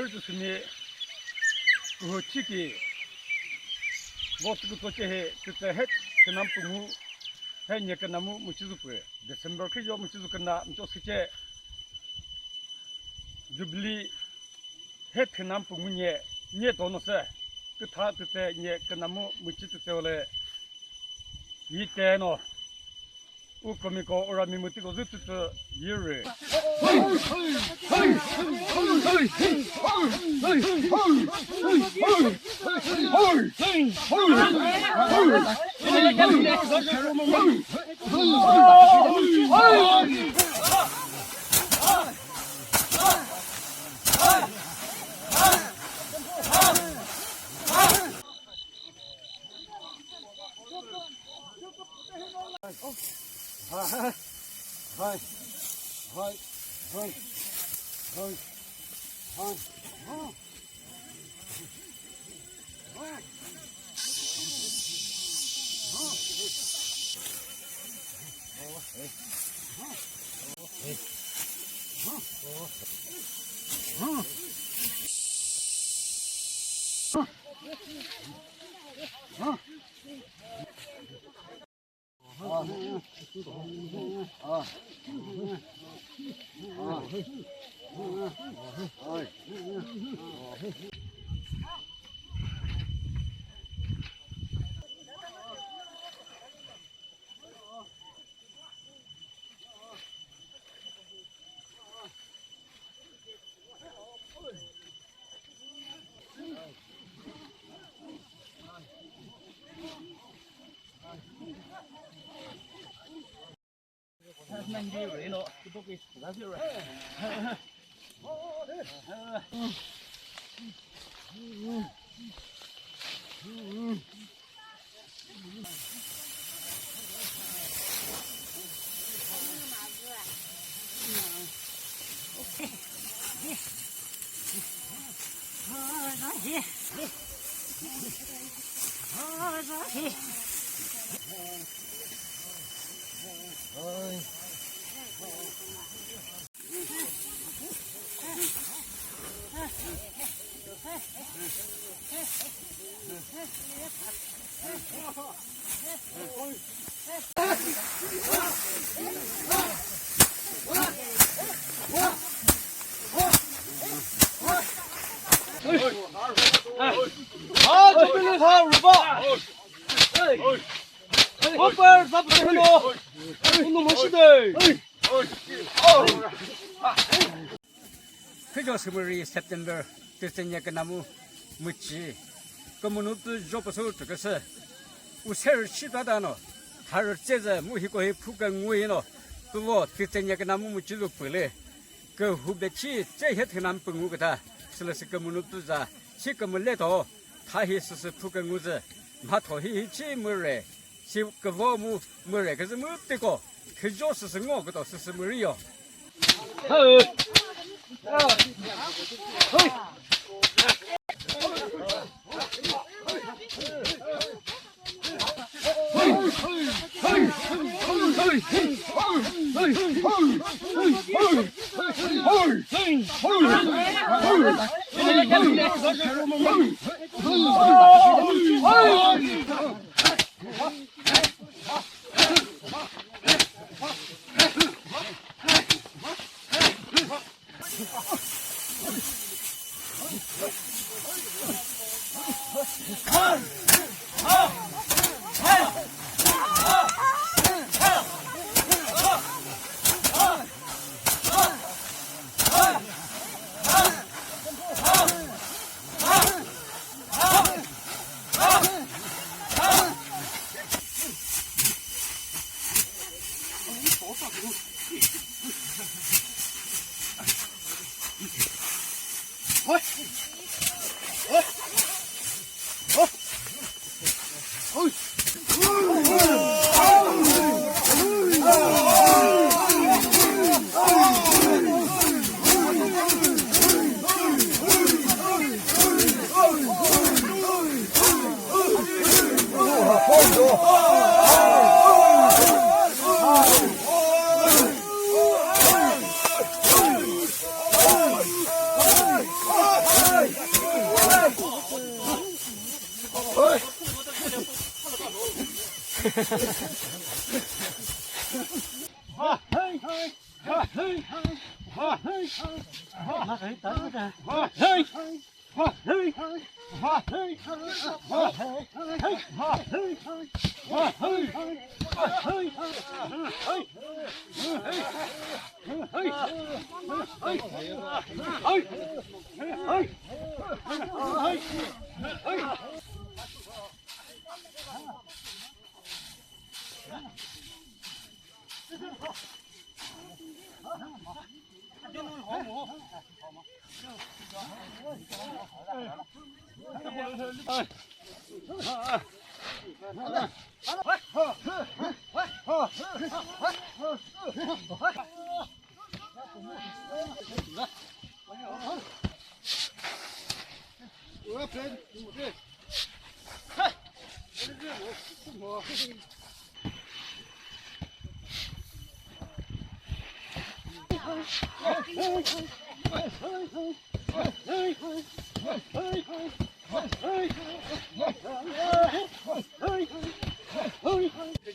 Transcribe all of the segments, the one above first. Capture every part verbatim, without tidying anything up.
Rütü simi kuhu chiki vo tüku toche he tütse he thenam pungu he nye kenamu müchi zupü. December khi yo müchi zu kena mcho siche Jubilee he thenam pungu nye, nye tono se kütha tütse nye kenamu müchi tütse ole yi te no. U komiko ura mi mütiko zü tütü yürü. Khüjo sümüri September tütse nye kenamu müchi kümünu pü jo püsü tüküsü. User shi ta ta no, tharü tsezü mu hiko hi phu küngu hi no, püvo tütse nye kenamu müchi zu püle. Kühu bechi tse he thenam püngu küta, sülüsü kümünu pü za, shi kümüle to, tha hi süsü phu künguzü, mhatho hi hi chi müre, shi küvo mu müre küzü mütiko, khüjo süsü ngo küto süsü müri yo.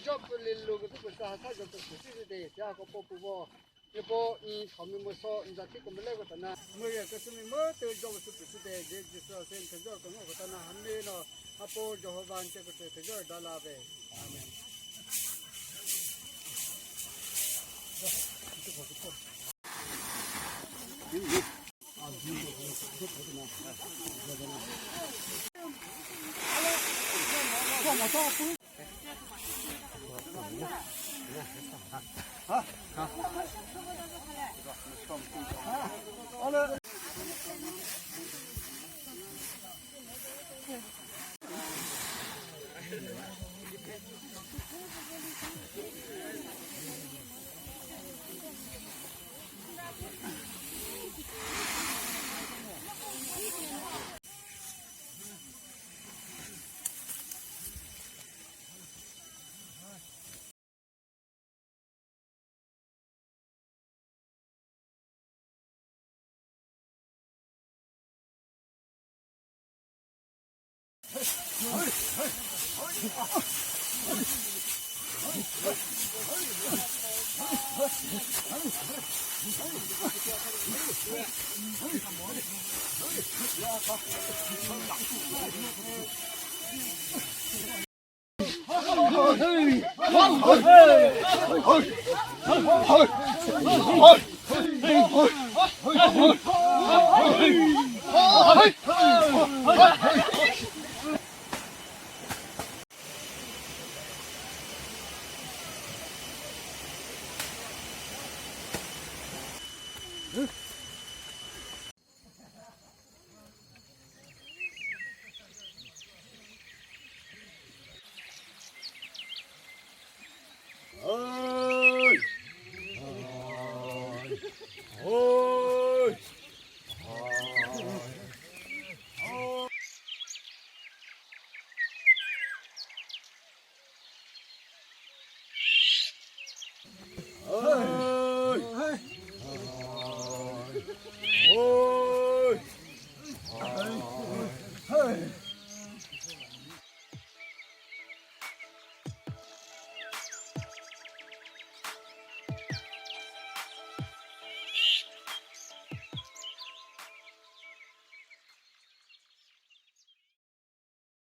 Job lü lü kütu küsa ha sa job küsi de ya ko po pu vo. Nipo i thomi müso nzati kümüle kotana. Müya küsümi mütü Job sü püsü de je Jisu sen thejor küngo kotana hamle no. Apo Jehovah nche kütü thejor dala ve. Amen.